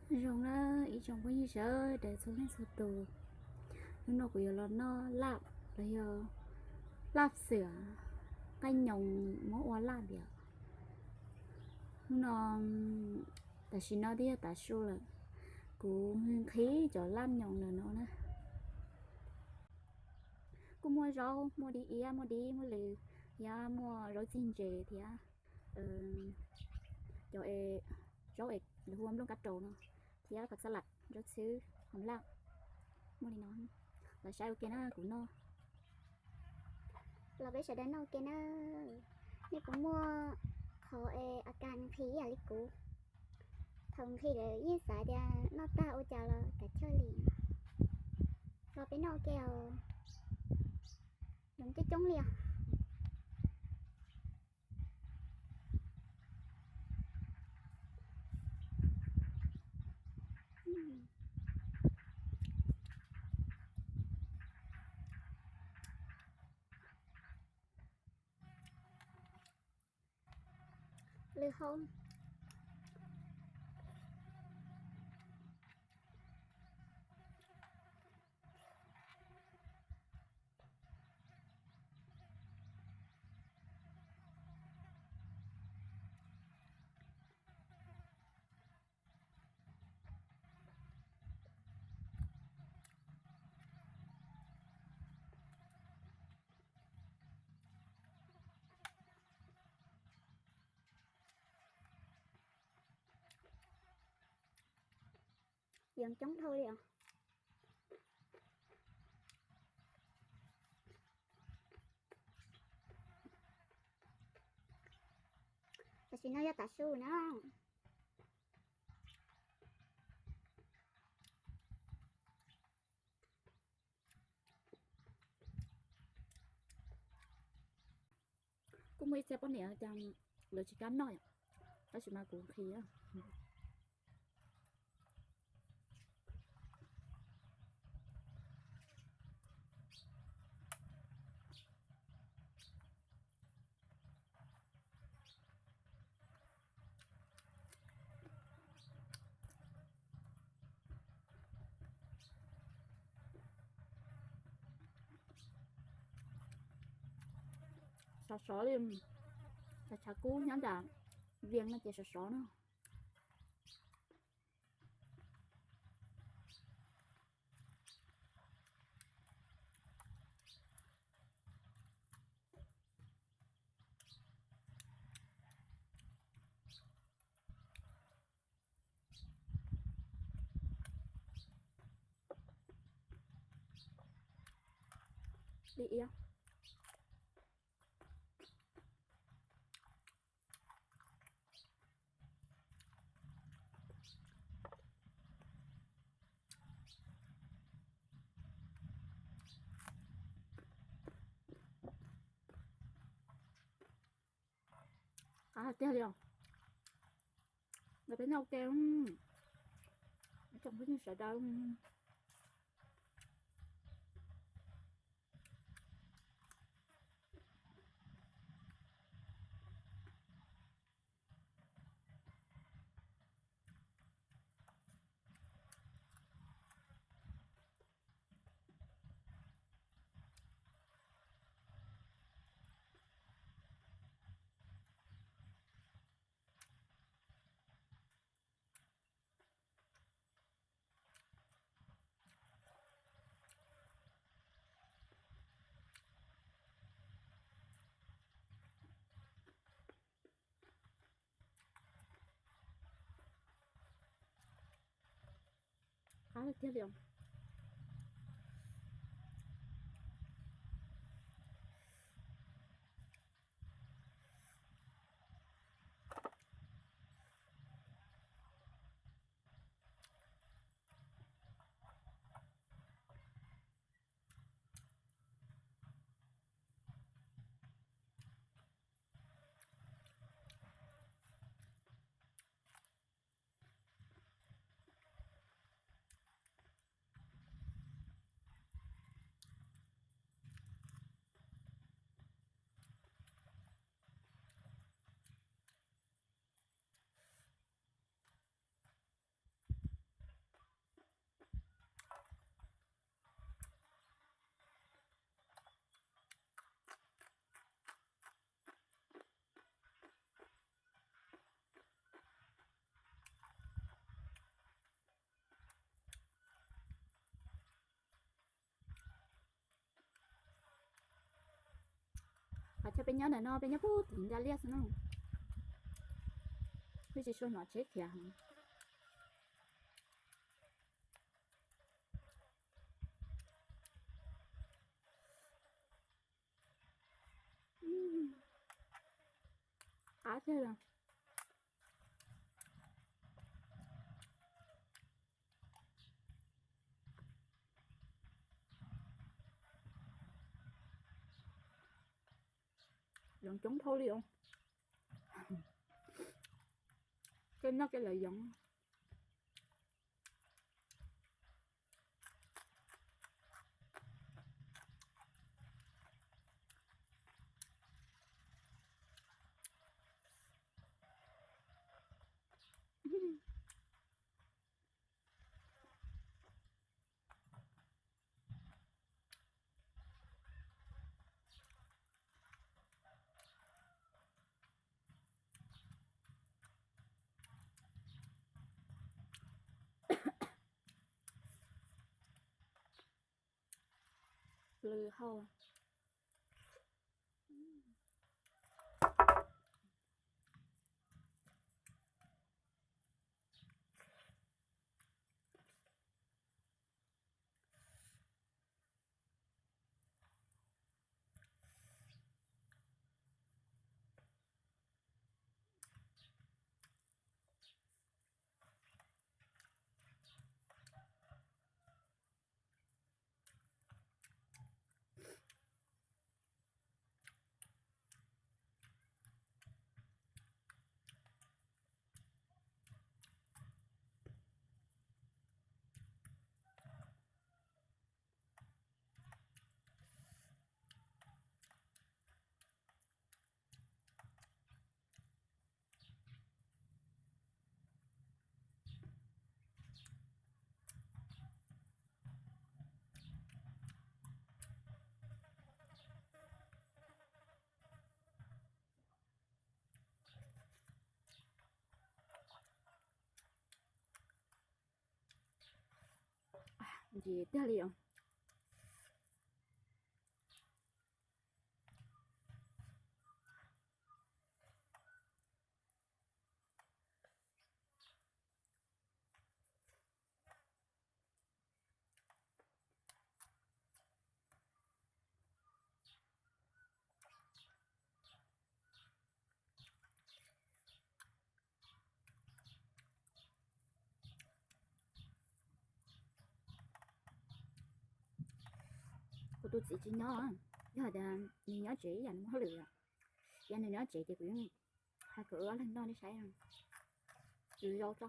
Zoo na ib tsoom phooj ywg sawv daws txhua leej txhua tus, hnub no kuv yuav los noj laj los yog laj xwm, qaij nyoos muab ua laj ntiav. Hnub no tam sim no twb yog tav su lawm, kuv nqhis cov laj nyoos ntawm no na. Kuj muaj zaub, muaj dib iab, muaj dib, muaj lws, thiab muaj zaub txig ntses thiab cov zaub es lawv hu ua nplooj kab raus no, thiab phav xab lam, zaub txhwb, hom laj, muaj li no. Los saib ua ke na kuv noj. Los peb sawv daws noj ua ke na. Nej puas muaj qhov es a kas nqhis ib yam li kuv? Thaum nqhis lawm yeej xav tias noj tag ua cas los kav chawj li. Los peb noj ua ke os. Nyoos coob coob li os. Lwm hom. Yoov coob dhau li os. Tam sim no yog tav su na. Kuj muaj ib txhia poj niam ces lawv tsis kam noj, tab sis mas kuv nqhis. Sov sov li, tshav kub nyob nram Vias no ces sov sov no. Li iab. Qab tiag li os. Los peb noj ua ke, tsoom phooj ywg sawv daws. Qab tiag li os. Ces peb nyob ntawm no, peb nyob puag tim Nra Liaj xwb na. Peb tsis tshua hnov tsheb khiav. Qab tiag. Yoov coob dhau li os. Tej noj tej lawv yoov. Lwm hau. Ntsim tiag li os. Kuv tus txiv tsis nyob, yog hais tias nws nyob tsev ib yam nws muaj hauj lwm, yog nws nyob tsev ces kuv yeej hais kom wb ob leeg noj nej saib, tsis zoo tso.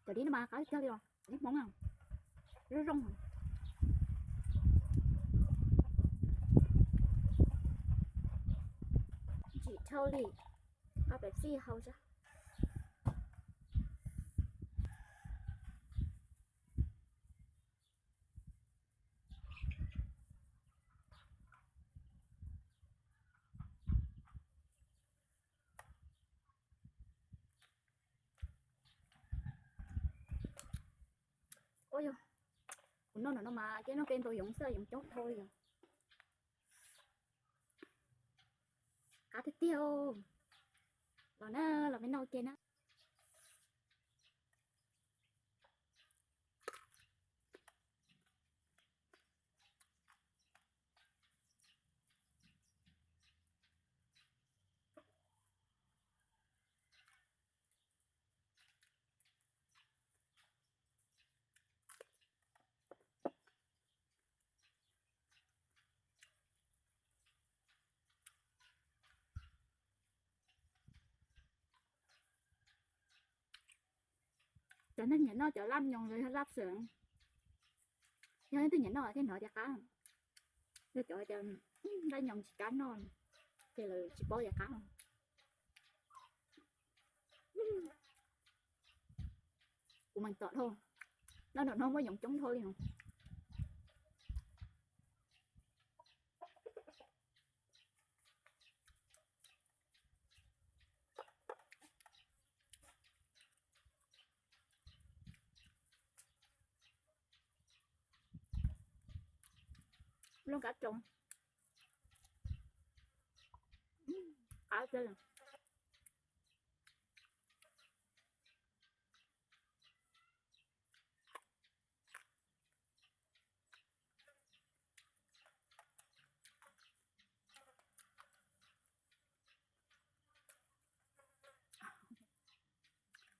Cov dib no mas qab tiag li os, dib Hmoob na, zoo zoo. Ntsim dhau li, nqa Pepsi haus tso. Ua yog kuv noj no no mas ces noj ke ntau yoov xwb, yoov coob dhau li os. Qab tiag tiag. Los na, los peb noj ua ke na. Cov neeg nyiam noj cov laj nyoos los yog laj xwm, yog leej twg nyiam noj thiaj hnov tias qab. Yog cov tias laj nyoos tsis kam noj, ces lawv tsis paub tias qab. Kuv meem tom dhau, noj nram no muaj yoov coob dhau li no. Lub kab roos qab tiag li.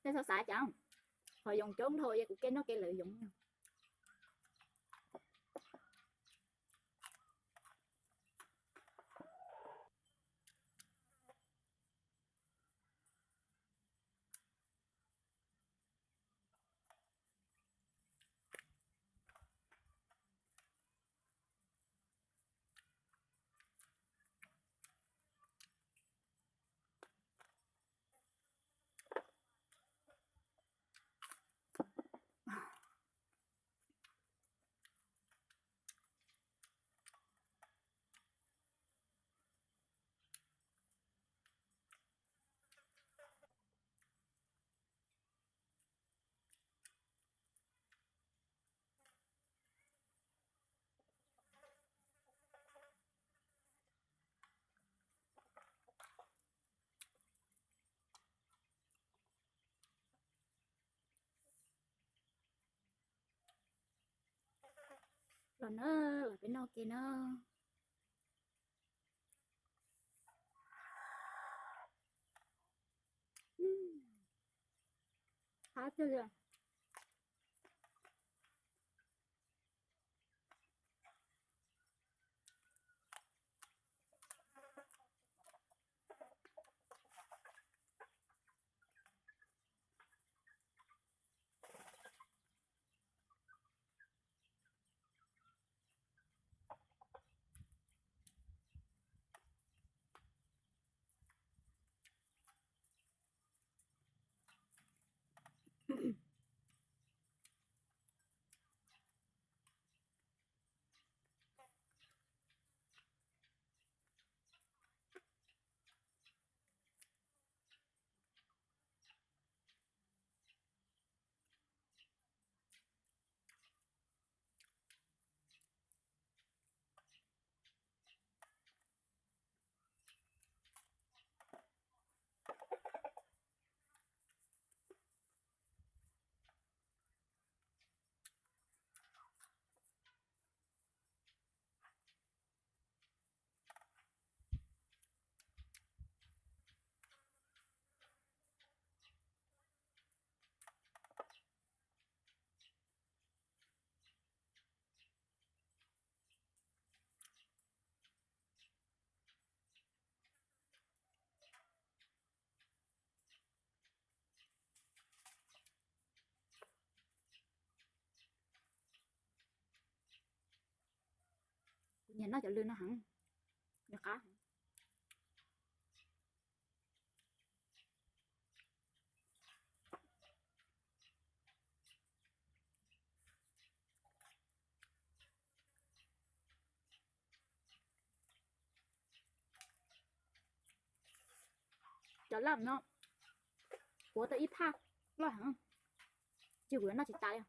Nej xav xav cas, qhov yoov coob dhau, kuv kev noj kev lawv yoov. Los na, los peb noj ke na. Qab tiag li. Kuv nyiam noj cov lw no heev, nws qab. Cov laj no puav tau ib phaj loj heev, ces kuv yuav noj tsis tas li.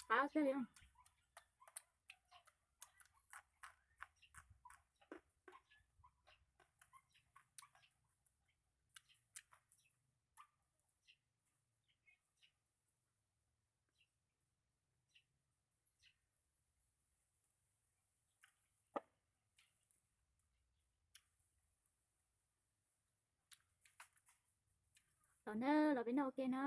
Qab tiag li. Los na, los peb noj ua ke na.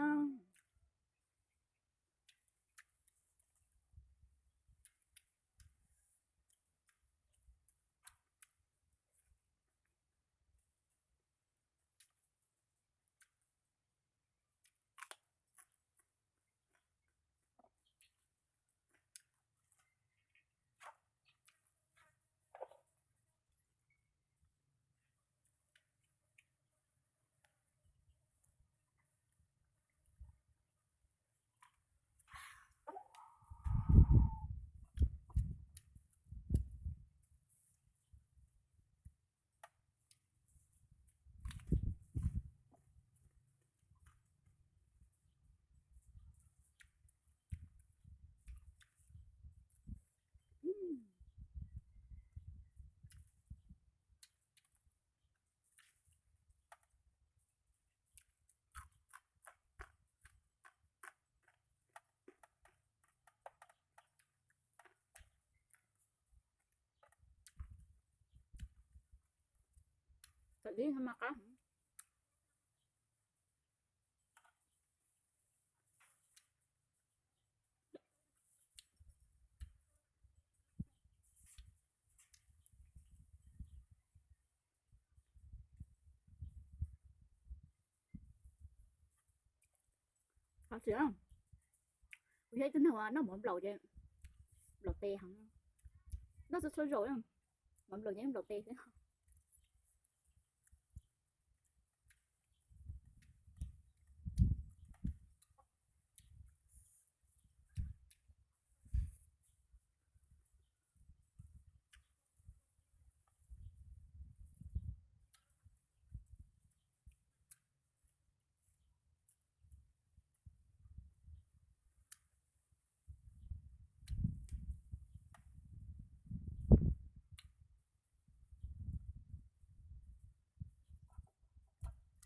Ib no mas qab heev. Qab tiag. Kuv yog ib tug neeg uas noj mov nplaum ces nplaum tes heev, noj txhua txhua zaus, mov nplaum ces nplaum tes xwb.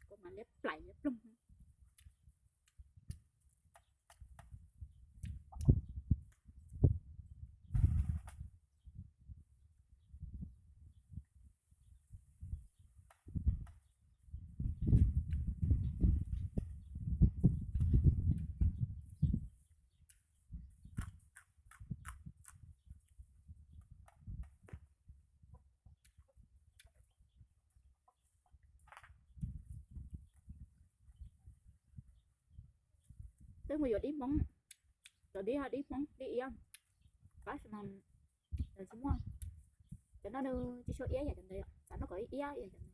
Kuv mas liab plaim liab ploog. Twb mus yuav dib Hmoob, cov dib, dib Hmoob dib iab, tab sis mas tsis muaj, cov no nws tsis tshua iab yam cov ntawd, xav noj kom iab iab yam cov ntawd.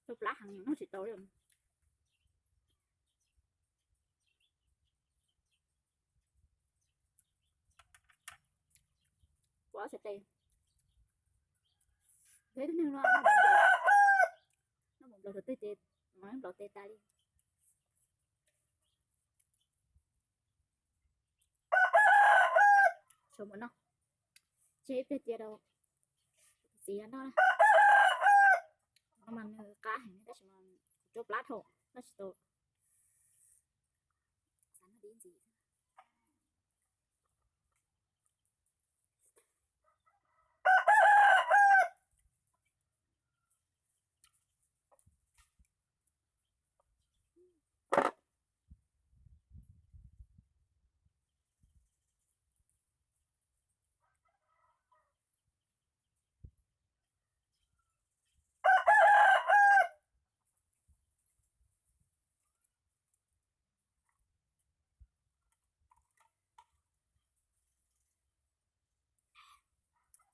Rau plab heev noj tsis tau li. Ua ob txhais tes, ib tug neeg no noj mov nplaum tus twg ces nplaum tes tas li. Tshuav mus noj, tseg ib pliag cia rau txiv noj na. No mas nws qab heev tab sis mas kuv rau plab dhau noj tsis tau. Xav noj dib ntxiv.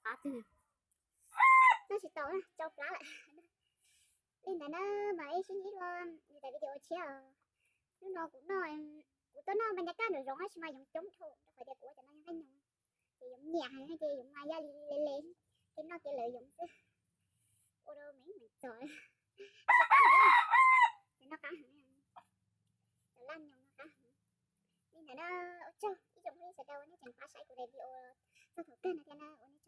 Qab tiag, noj tsis tau, tsau plab lawm. Li ntawd na, mam ib sib ntsib dua nws daim video tshiab os. Hnub no kuv noj, kuv tuaj noj npa ncas kaj nraum zoov tab sis mas yoov coob dhau rau qhov tias kuv ua cov no yog nqaij nyoos, ces yoov nyiam heev ces yoov mas yaj li le le, ces noj kev lawv yoov xwb. Ua rau me me txog, ces noj qab heev, cov laj nyoos noj qab heev. Li ntawd na, ua tsaug ib tsoom phooj ywg sawv daws uas nej tseem pab saib kuv daim video txog thaum kawg no thiab na, ua nej